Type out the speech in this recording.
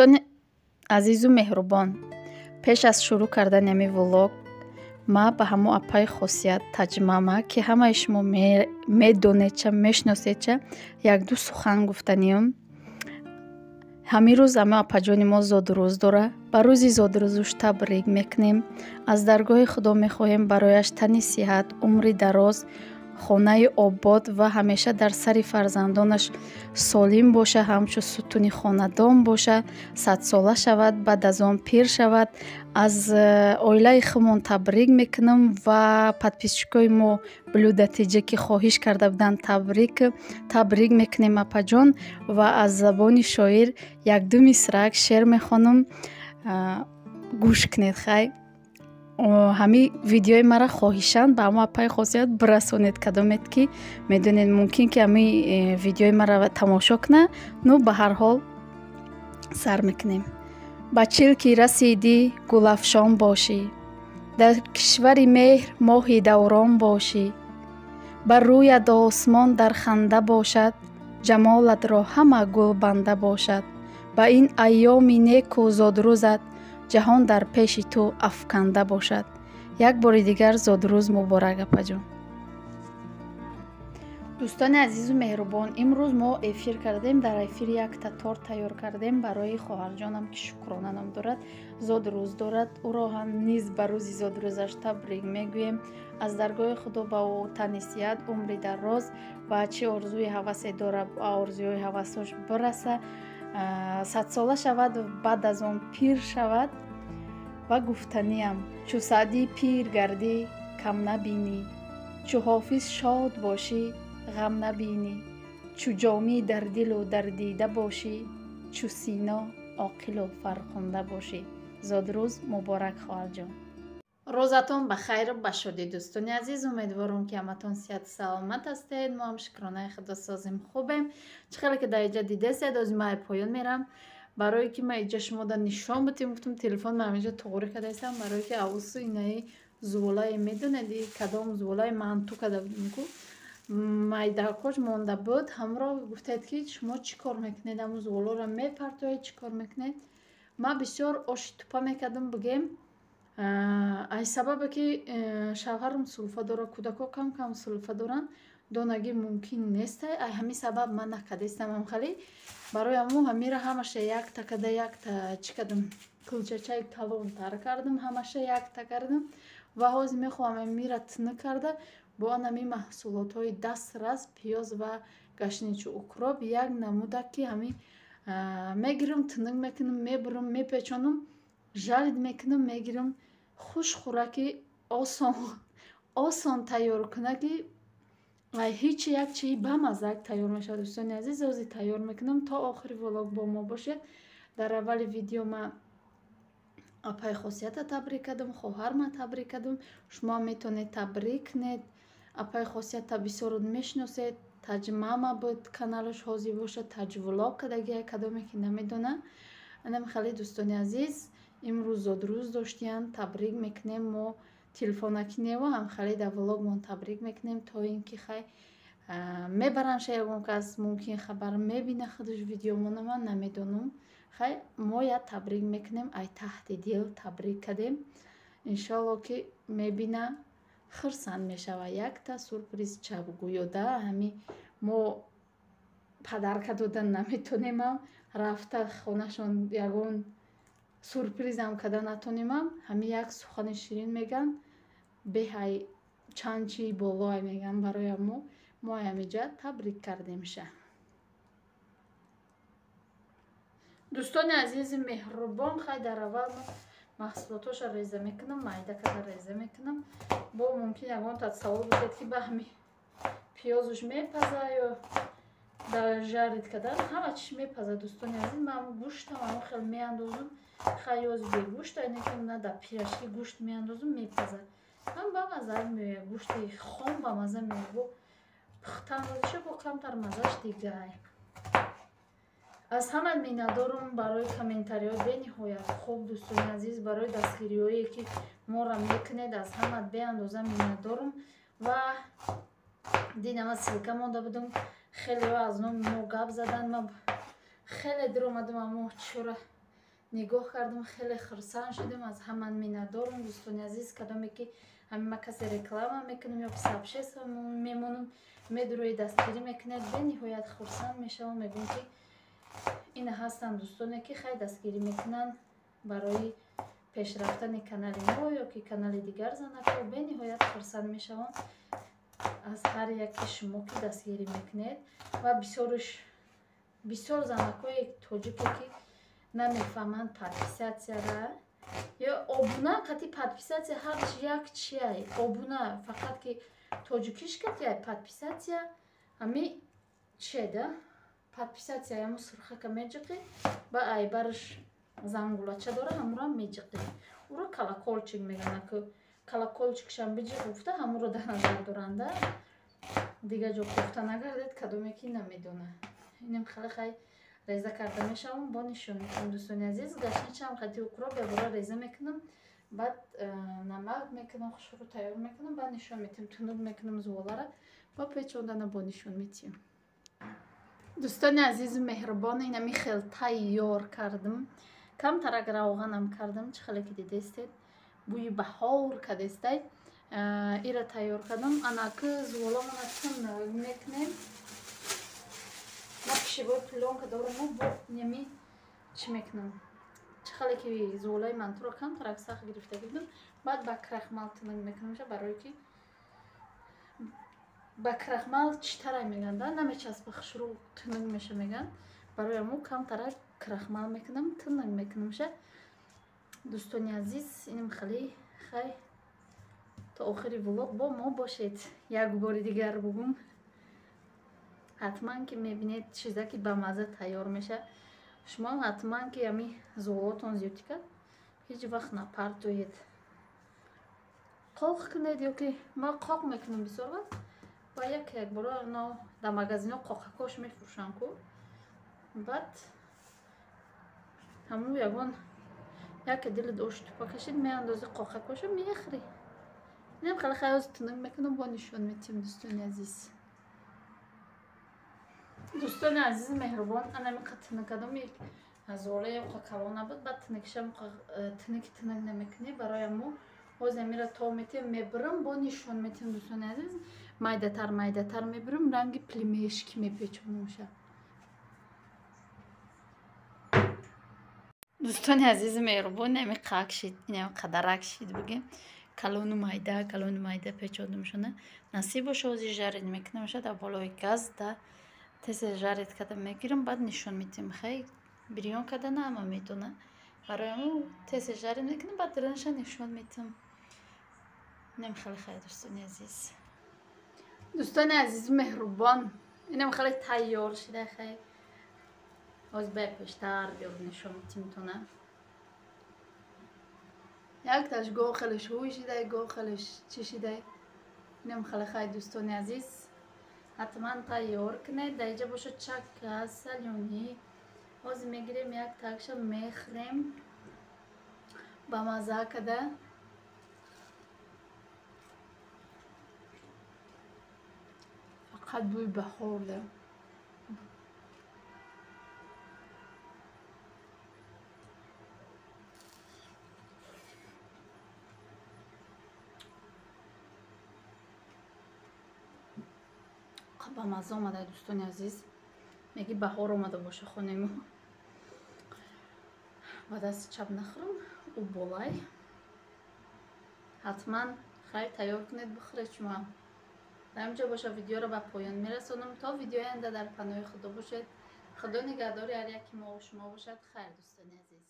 Дӯстони азизу меҳрубон, пеш аз шурӯъ кардани ҳамин влог ма ба ҳамо апаи Хосият Таҷмама, ки ҳамаи шумо медонедча, мешиноседча, якду сухан гуфтаниём. Ҳамин рӯз ҳама апаҷони мо зодрӯз дора. Ба рӯзи зодрӯзуш табрик мекунем. Аз даргоҳи Худо мехоҳем барояш тани сиҳат, умри дароз, хонаи обод ва ҳамеша дар сари фарзандонаш солим боша, ҳамчун сутуни хонадон боша, садсола шавад, баъд аз он пир шавад. Аз оилаи худмон табрик мекунам ва подписчикои мо Блюдатиҷа, ки хоҳиш карда буданд, табрик мекунем, апаҷон. Ва аз забони шоир якду мисраак шеър мехонам, гӯш кунед. Хай, ҳамин видеои мара хоҳишанд ба ҳамо апаи Хосият бирасонед, кадомед ки медонед, мумкин ки ҳамин видеои мара тамошо кунад. Ну, ба ҳар ҳол, сар мекунем. Ба чил ки расидӣ, гулафшон бошӣ, дар кишвари меҳр моҳи даврон бошӣ, бар рӯят осмон дар ханда бошад, ҷамолатро ҳама гулбанда бошад. Ба ин айёми неку зодрӯзат ҷаҳон дар пеши ту афканда бошад. Як бори дигар зодрӯз муборак, апаҷон. Дӯстони азизу меҳрубон, имрӯз мо эфир кардем. Дар эфир якта торт тайёр кардем барои хоҳарҷонам, ки Шукрона ном дорад, зодрӯз дорад. Ӯро ҳам низ ба рӯзи зодрӯзаш табрик мегӯем. Аз даргоҳи Худо ба ӯ тани сиҳат, умри дароз ва чӣ орзуи ҳавасе дорад, ба орзуҳои ҳавасош бираса, садсола шавад, баъд аз он пир шавад. Ва гуфтаниям: чу Саъдӣ пир гардӣ, кам набинӣ, чу Ҳофиз шод бошӣ, ғам набинӣ, чу Ҷомӣ дар дилу дар дида бошӣ, чу Сино оқилу фархунда бошӣ. Зодрӯз муборак, хоҳарҷон. Рӯзатон ба хайру ба шодӣ, дӯстони азиз. Умедворам, ки ҳаматон сиҳату саломат ҳастед. Мо ҳам, шукронаи Худо, созем, хубем. Чӣ хеле ки дар иҷа дидесед, ози ман поён мерам, барое ки ман иҷа шумода нишон будем. Гуфтам, телефон ман ҳаминҷа туғрӣ кардаистам, барое ки авусу инаи зуволае, медонед, кадом зуволаи манту карда будем ку, майдакош монда буд. Ҳамро гуфтед, ки шумо чӣ кор мекунед, ҳамун зуволоро мепартоед, чӣ кор мекунед? Ман бисёр оши тупа мекардам, бигем, аз сабабе ки шавҳарам сулфа дорад, кӯдако кам кам сулфа доранд, донагӣ мумкин нестай. Ай ҳамин сабаб ман накардастам ҳамхалӣ. Барои ҳамун ҳамира ҳамаша якта када, якта чӣ кардам, кулчачаи калонтар кардам, ҳамаша якта кардам. Ва ҳозир мехоҳам амира тинук карда, бо анами маҳсулотҳои дастрас, пиёз ва гашничу укроп, як намудак, ки ҳамин мегирам, тинук мекунам, мебурам, мепечонам, жарить мекунам, мегирам. Хушхӯраки осон осон тайёр кунаки ҳеҷ як чии бамаззак тайёр мешавад. Дӯстони азиз, ҳозир тайёр мекунам. То охири влог бо мо бошед. Дар аввали видео ман апаи Хосията табрик кардам, хоҳарма табрик кардам. Шумо метавонед табрик кунед. Апаи Хосията бисёр мешиносед, Таҷмама буд каналаш, ҳозир бошад Таҷвлог кардагия, кадоме ки намедона. Анам хеле, дӯстони азиз, имрӯз зодрӯз доштиянд, табрик мекунем. Мо телефонаки нева, ҳамхеле дар влогмон табрик мекунем, то ин ки хай мебаранша, ягон кас мумкин хабар мебина худаш видеомона, ман намедонам. Хай, мо я табрик мекунем, ай таҳти дил табрик кардем. Иншоалло, ки мебина, хурсанд мешава. Якта сюрприз чабгӯёда, ҳами мо подарка додан наметонемам, рафта хонашон ягон сюрпризам карда натонемам. Ҳами як сухани ширин меган, беҳай чанд чи болоай меган. Барои мо ҳамиҷа табрик кардемша. Дӯстони азизи меҳрубон, хай, дар аввал маҳсулотҳоша реза мекунам, майда карда реза мекунам. Бо мумкин ягонта савол бошад, ки ба ҳами пиёзуш мепаза ё дар жарить кардан ҳама чиш мепаза. Дӯстони азиз, ман гӯштам ҳамон хел меандозум. Хай, ёз бегӯшт, айне ки на дар пирожки гӯшт меандозум, мепаза, ҳам ба маза меояд. Гӯшти хом ба маза меояд, бо пухта андозиша бо камтар мазаш дигай. Аз ҳама миннатдорум барои комментариҳои бениҳоят хуб, дӯстони азиз, барои дастгириҳое ки моро мекунед. Аз ҳама беандоза миннатдорум. Ва динама ссылка монда будум, хелеҳо аз номи мо гап задан. Ма хеле дир омадам, аммо чора. нигоҳ кардам, хеле хурсанд шудем. Аз ҳаман миннатдорам дӯстони азиз, кадоме ки ҳамин ма касе реклама мекунам ё сообщество мемонам, медурои дастгирӣ мекунед, бениҳоят хурсанд мешавам. Мегӯям ки ина ҳастанд дӯстоне ки хай дастгирӣ мекунанд барои пешрафтани канали мо ё ки канали дигар занакҳо. Бениҳоят хурсанд мешавам аз ҳар яке шумо ки дастгирӣ мекунед. Ва бисёр занакҳои тоҷике ки намефаҳманд подписатсияра ё обуна, қати подписатсия ҳарч як чиай. Обуна фақат ки тоҷикиш катиай, подписатсия ҳами чие да? Подписатсия ҳаму сурхака меҷиқӣ, ба айбараш зангулача дора, ҳамуро меҷиқӣ. Уро колокольчик мегӯянд, ки колокольчикшам биҷиқ гуфта, ҳамуро дар назар доранда. Дигар ҷо кофта нагардед, кадоме ки намедона. Инам хеле хай реза карда мешавам, бо нишон мекунам дӯстони азиз. Гашничам қати укроп ябора реза мекунам, баъд намак мекунам, хушрӯ тайёр мекунам, баъд нишон метиҳам, тунук мекунам зуволара ва печондана бо нишон метиҳам. Дӯстони азизу меҳрубон, инами хел тайёр кардам. Камтарак равғанам кардам, чӣ хеле ки дидестед, бӯи баҳор кадестай. Ира тайёр кардам. Анаки зуволамона тунук мекунем. Ма пишибои плёнка дорам, бо неми чӣ мекунам? Чӣ хеле ки зуволаи мантуро камтарак сахт гирифта будам, баъд ба крахмал тунук мекунамша, барое ки ба крахмал читарай мегӯянд, намечаспа, хушрӯ тунук меша мегӯянд. Барои ҳамун камтарак крахмал мекунам, тунук мекунамша. Дӯстони азиз, инам хеле хай то охири влог бо мо бошед. Як бори дигар бугум, ҳатман ки мебинед чиза ки ба мазза тайёр меша. Шумо ҳатман ки ҳами зуволотон зиёдтӣ кард, ҳеҷ вақт напартоед. Қоқ кунед ё ки ма қоқ мекунам бисёр вақт, ба як якбора но дар магазино қоқакош мефурӯшанд ку, баъд ҳамун ягон яке дили ош тупа кашид, меандози қоқакоша мехӯрӣ. Инам хеле хай тунук мекунам, бо нишон метиҳам дӯстони азиз. Дӯстони азизи меҳрубон, анами қа тунук кардам, золаи оқа калон набуд, баъд тунукиша тунуки тунук намекунӣ, барои ҳамун ҳоз амира то метиҳам, мебирам, бо нишон метиҳам дӯстони азиз. Майдатар майдатар мебирам, ранги племешки мепечонамша. Дӯстони азизи меҳрубон, инами қак шид, инами қадарак шид бугем. Калону майда, калону майда печондамшона. Насиб боша, ҳози жарид мекунамша дар болои газ, да тез жарид карда мегирам, баъд нишон метиҳам. Хай бирён карда на ҳама медона. Барои ҳамун тез жарид мекунам, баъд диринша нишон метиҳам. Инам хеле хай дӯстони азиз. Дӯстони азизу меҳрубон, инам хеле тайёр шида хай. Ҳоз бай пештар биёр нишон метиҳам. Якташ гоҳ хелеш ҳуй шидай, гоҳ хелеш чӣ шидай. Инам хеле хай дӯстони азиз, ҳатман тайёр кунед. Дар инҷа бошад чака, салёнӣ. Ҳозир мегирем як такша мехӯрем ба мазза када. Фақат бӯи баҳор да. Ба мазза омада дӯстони азиз, меги баҳор омада боша хонаи мо. Ба дасти чап нахӯрам, ӯ болай. Ҳатман хайр тайёр кунед, бихӯред шумо. Дар инҷо боша видеоро ба поён мерасонам. То видеои оянда дар паноҳи Худо бошед. Худо нигаҳдори ҳар яки мо шумо бошад. Хайр дӯстони азиз.